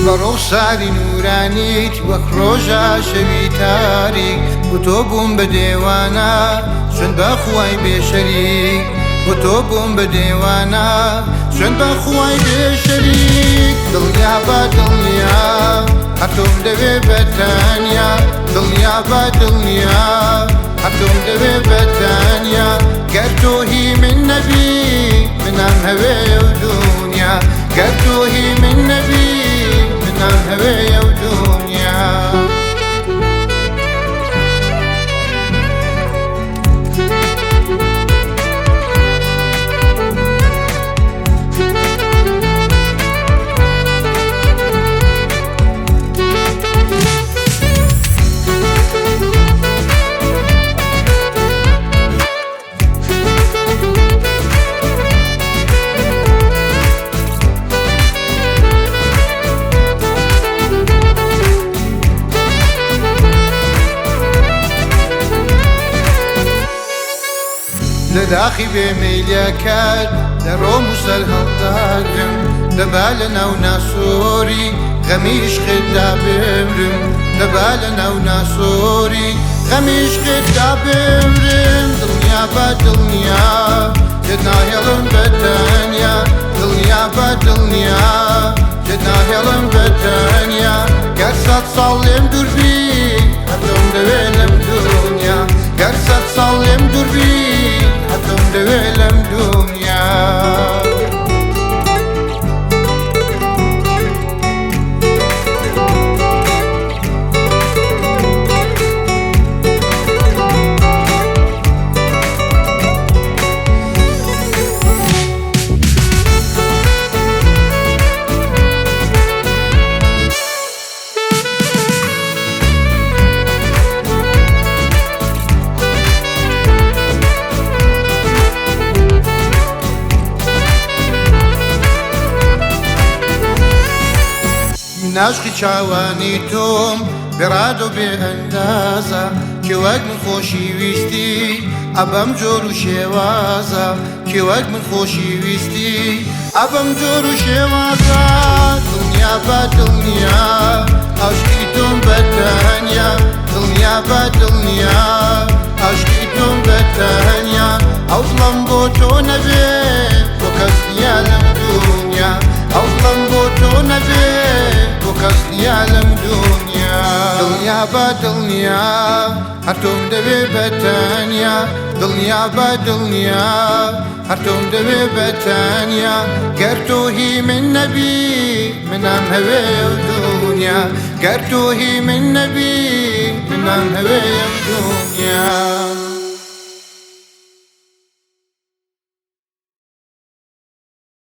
بە ڕوخساری نورانیت وەک ڕۆژە شەوی تاریک، بۆ تۆ بووم بە دێوانە چۆن بە خوای بێشەریک، بۆ تۆ بووم بە دێوانە چۆن بە خوای بێشەریک. دڵنیا بە دڵنیا هەر تۆم دەوێ بە تەنیا، دڵنیا بە دڵنیا هەر تۆم دەوێ بە تەنیا. گەر تۆ هی من نەبی منم هەوێ و دنیا، گەر تۆ هی من نەبی منم هەوێ و دنیا. لە داخی بێمەیلەکەت لە ڕۆم و سەر هەڵداگرم، دەبا لە ناو ناسۆری غەمیش خێتدا بمرم، دەبا لە ناو ناسۆری غەمیش خێتدا بمرم. دڵنیا بە دڵنیا جێت ناهێڵم بە تەنیا، دڵنیا بە دڵنیا جێت ناهێڵم بە تەنیا. گەر 100 ساڵ لێم دوور بی هەر تۆم دەوێ لەم دونیا، گەر 100 ساڵ لێم دوور بی هەر تۆم دەوێ لەم دونیا. ناشقی چاوانی تۆم بێڕاد و بێ ئەندازە، کێ وەک من خۆشی ویستی ئەبەم جۆر و شێوازە، کێ وەک من خۆشی ویستی ئەبەم جۆر و شێوازە. دڵنیا بە دڵنیا عاشقی تۆم بە تەنیا، دڵنیا بە دڵنیا عاشقی تۆم بە تەنیا. ئەو دڵم بۆ تۆ نەبێ بۆ کەس نییە لەم دونیا، ئەو دڵم بۆ تۆ نەبێ بۆ کەس نییە لەم دونیا. دڵنیا بە دڵنیا هەر تۆم دەوێ بە تەنیا، دڵنیا بە دڵنیا هەر تۆم دەوێ بە تەنیا. گەر تۆ هی من نەبی منم هەوێ و دونیا، گەر تۆ هی من نەبی منم هەوێ و دونیا.